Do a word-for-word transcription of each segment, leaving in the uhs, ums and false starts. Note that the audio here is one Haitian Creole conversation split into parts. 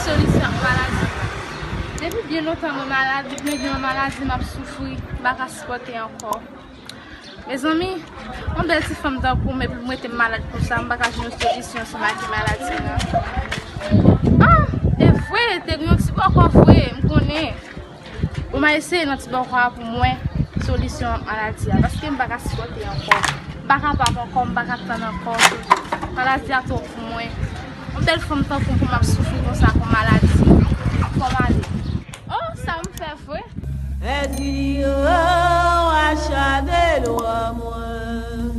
Solisyon ak maladi. Depi byen lontan mwen malad, depi mwen gen yon maladi, m ap soufri, m pa ka sipòte ankò. Mezanmi, yon bèl ti fanm tankou m, epi m rete malad konsa, m pa ka jwenn yon solisyon ansanm ak maladi an. Ah, e vre, te gen yon ti bòkò vre, m konnen. Bon, m a eseye nan ti bòkò a pou m wè solisyon maladi a, paske m pa ka sipòte ankò. M pa kapab ankò, m pa ka tann ankò. Maladi a twòp pou mwen. Yon bèl fanm tankou m pou m ap soufri konsa, kon maladi. Fò m ale. Oh, sa m fè vre. Èzilye, oh, achade lwa mwen.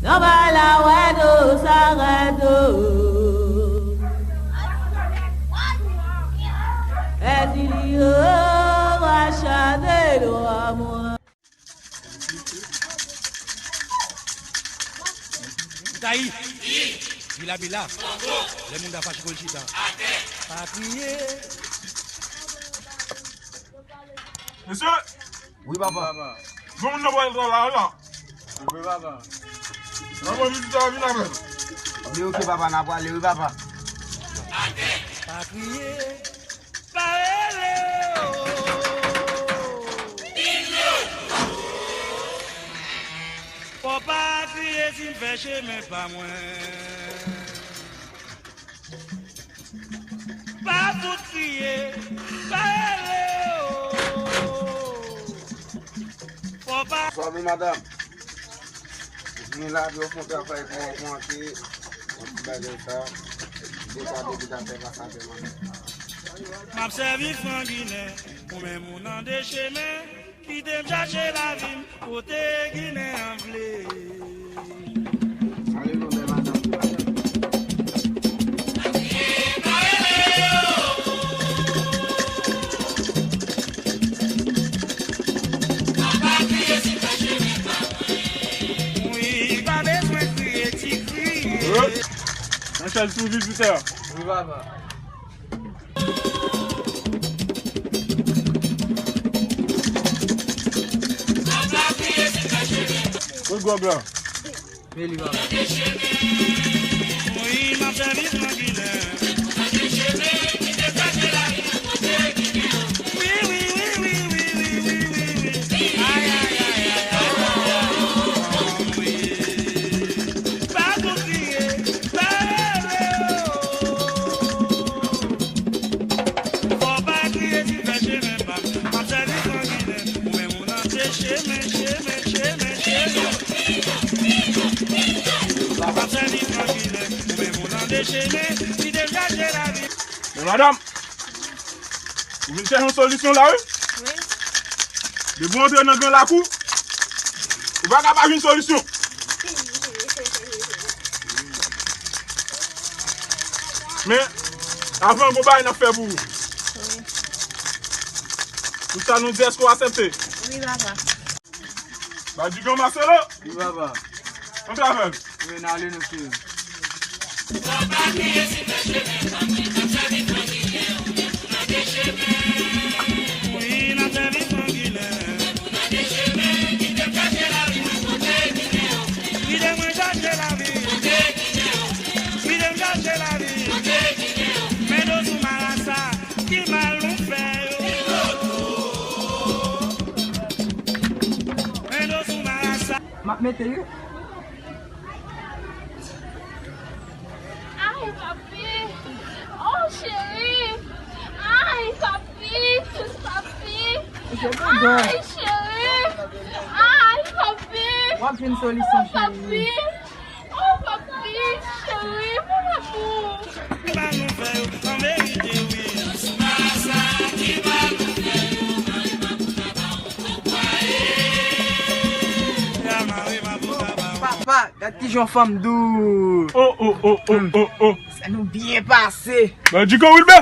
Nan bay la wè do sa rèd, oh. Èzilye, oh, achade lwa mwen. Mitayi. Bila bila. Lè moun ta fache pou l chita. Pa kriye. Mesye! Wi, papa. Bon, moun nan pral travay la. Wi, papa. Nan bon vizitè a vin avè l. Wi, oke, papa, n a prale, wi, papa. Pa kriye. Pa rele, oh. Fò pa kriye si m fè chemen pa mwen. Pa fout kriye, pa rele, oh. Fò pa. Bonswa, wi, madanm. Vini la, di yo fon travay pou augmante yon ti bagay sa. De sa, de ki ta fè pa sa, de man. M ap sèvi franginen, ou menm ou nan de chemen. Kite m chache lavi m kote Ginen an vle. Salut, mon belle madame. Wi, pa bezwen kriye, ti kriye. Yon sèl sou vizitè. Wi, papa. Kot gwòg la? Men li, papa. Wi, m ap sèvi franginen. Wi, wi, wi. Ay, ay, ay, ay, ay. Wi. Pa tou kriye, pa rele, oh. Fò pa kriye si fè chemen pa m. M ap sèvi franginen, ou menm ou nan de chemen, chemen, chemen, chemen. M ap sèvi franginen, ou menm ou nan de chemen. Kite m chache lavi. Men madanm, ou vin chèche yon solisyon la, wi. Wi. Depi w antre nan gran lakou, ou pa ka pa jwenn solisyon. Men, avan, gon bagay n ap fè pou ou. Wi. Pou sa nou di, èske w aksepte? Wi, papa. Ba Djigan Marcelo. Wi, papa. Antre avè l. Wi, n ale, mesye. Wi, n ap sèvi franginen. Kite mwen chache lavi. Kite m chache lavi. Men do sou marasa, ki mal nou fè yo. Men do sou marasa. M ap mete yo. Ay, papi. Oh, cheri. Ay, papi. Papi. Ay, cheri. Ay, papi. W ap jwenn solisyon, cheri. Oh, papi. Oh, papi, cheri, mon amour. Ki mal nou fè yo, an verite, wi. Papa, gad kijan fanm dous. Oh, oh, oh, oh, oh, oh. Sa nou byen pase. Ba Djigan Wilbè.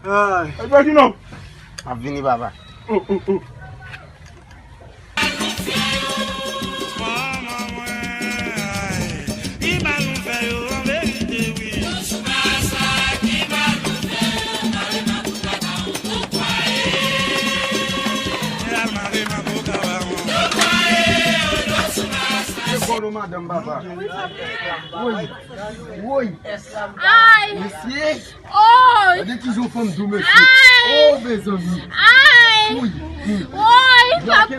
Ay. Ay, pa di non. M ap vini, papa. Oh, oh, oh. Madanm papa. Woy. Woy. Ay. Mesye. Oy. Gade ki jan fanm dou mesye. Ay. Oh, mezanmi. Ay. Woy. Woy, papi.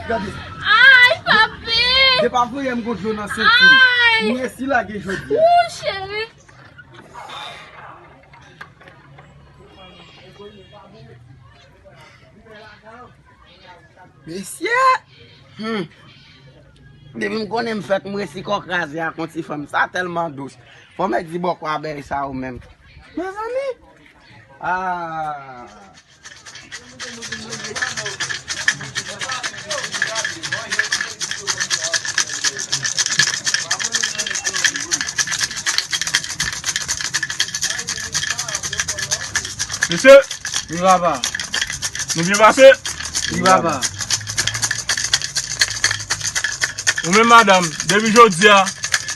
Gade. Ay, papi. Se pa voye m kont yo nan senti. Ay. Mesye lage jodi. Ou cheri. Mesye! Hmm. Depi m konnen m fèt, m resi kò kraze ak yon ti fanm. Sa tèlman dous. Fò m di bòkò a bèy sa ou menm. Mezanmi! Ah! Mesye, wi papa. Nou byen pase? Wi papa. Ou menm madanm, depi jodi a,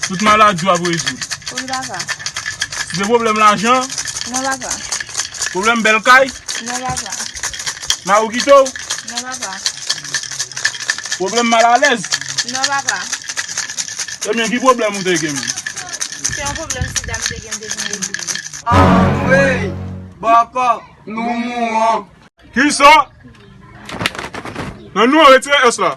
tout maladi w ap rezoud. Wi papa. Si se pwoblèm lajan? Non papa. Pwoblèm bèl kay? Non papa. Mari w kite w? Non papa. Pwoblèm malalèz? Non papa. Ebyen, ki pwoblèm ou te gen menm? Se yon pwoblèm sida m te gen, m te vin rezoud li. Anmwey! Papa, nou mouri. Kisa? Nan nou an retire S la.